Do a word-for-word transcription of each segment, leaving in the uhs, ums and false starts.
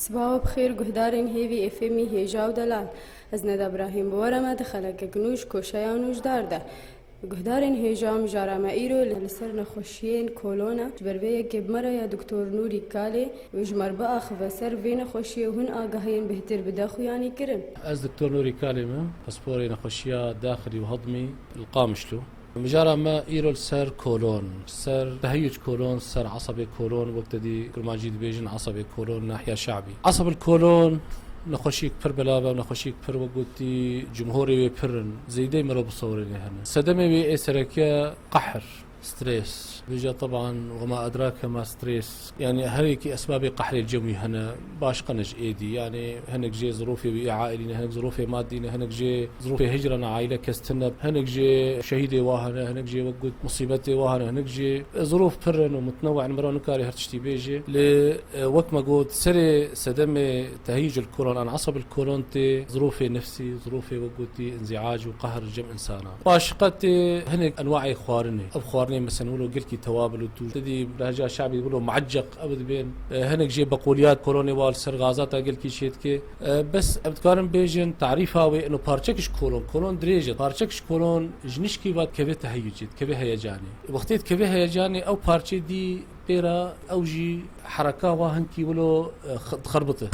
Sibawa bi xêr guhdarên hêvî F M'î hêja û delal. Ez Neda Brahîm, bi we re me di xelekek nû ji koşeya nûjdar de. Guhdarên hêja, mijara me îro li, li ser nexweşiyên kolon e. Ji ber vê yekê bi me re ye Doktor Nûrî Kalê û ji me re biaxive ser vê nexweşiyê û hin agahiyên bêhtir bide xuyanîkirin. Ez Doktor Nûrî Kalê me, pisporê nexweşiya daxilî û hedmî li Qamişlo. Mijara me îro li ser kolon, ser teheyuc kolon, ser esebê kolon, wek te dî kurmancî dibêjin esebê kolon, nahiya şe'bî. Eseb el kolon nexweşiyek pir belav e, nexweşiyek pir, wek gotî, cumhurê wê pir in. Zêdeyê mirov bisewirêne hene. Sedemê wê ê sereke qehr, stres. Vêca teban, wema edrake ma stres. Yani her yekî esbabê qehrê cem wî hene. Baş qenij êdî. Yani hinek jê zirûfê wî ê aîlî ne, hinek zirûfê madî ne, hinek jê zirûfê hicra ne, aîle kes tune, hinek jê şehîdê wa hene, hinek jê wek got musîbetê wa hene, hinek jê zirûf pir in û mutnewî in, mira nikare her tiştî bêje. Lê, e, wek me got, serê sedemê tehîcil kolon an eseb il kolon tê zirûfê nefsî, zirûfê wek gotî înziac û qehr cem însana. Paşiqetê hinek enwaê xwarinê. Ev xwarinê mesela wilo gelkî tewabil û tû. Te dî lehca şabî wilo mueccek ev dibên. E, hinek jê beqoliyat kolonê wa li ser gazata gelkî çêdike. E, bes ev dikarin bêjin tarîfa wê ino parçek ji kolon. Kolon dirêj e. Parçek ji kolon ji nişkî va dikeve teheyucê, dikeve heyecanê. Wextê dikeve heyecanê ew parçê dî pêra ew jî hereka wa hinkî wilo, e, x-, dixerbite.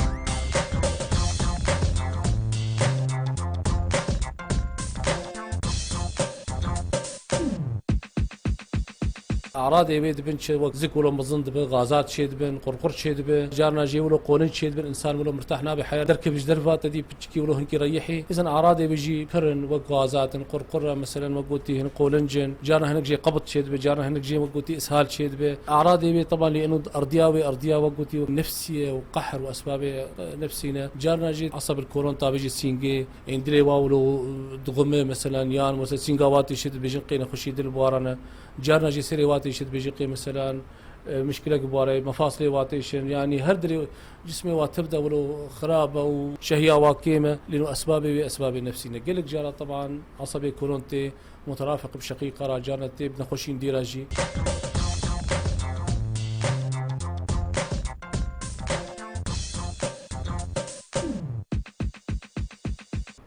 Eradê wê dibin çi, wek zik wilo mezin dibe, gazat çê dibin, qurqur çê dibe, carna jê wilo qolin çê dibin, însan wilo mirtah nabe heya derkeve ji derva, te dî piçikî wilo hinkî reyihî. Îzan eradê wê jî pir in, wek gazat in, qurqur e, meselen wek gotî hin qolinc in, carna hinek jê qebit çê dibe, carna hinek jê wek gotî îshal çê dibe. Eradê wê teban lê ino erdiya wê, erdiya wek gotî nefsî ye û qehr û esbabê, e, nefsî ne. Carna jî eseb il kolon tabê jî sîngê, ên dilê wa wilo dixume, meselan, yan mesela sînga wa têşe dibêjin qê nexweşî dil bi wa re ne. Carna jî serê wa têşe dibêjin qê, meselan, e, mişkilek bi wa re, mefasilê wa têşin. Yanî her dilê cismê wa tev de wilo xirab e û şehiya wa kêm e. Lê no esbabê wê esbabê nefsî ne. Gelek cara teban esebê kolon tê muterafiq bi şeqîqa re, carna tê bi nexweşîn dî re jî.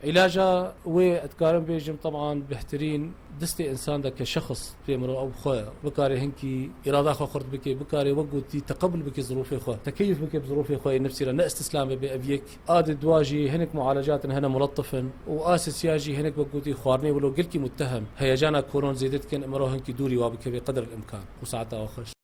Îlaca wê, ez dikarim bêjim, teban bêhtirîn destê însan de ke şexs pê mirov ew xwe bikare hinkî îrada xwe xurt bike, bikare wek gotî teqebul bike zirûfê xwe, tekeyuf bike bi zirûfê xwe yê nefsî re, ne îstîslam bibe, ev yek. A di dua jî hinek mualecat in hene mulettif in û a sisiya jî hinek wek gotî xwarinê wilo gelkî muttehem. Heyecana kolon zêde dikin, mirov hinkî dûrî wa bikeve qedr el îmkan. Û saeta we xweş.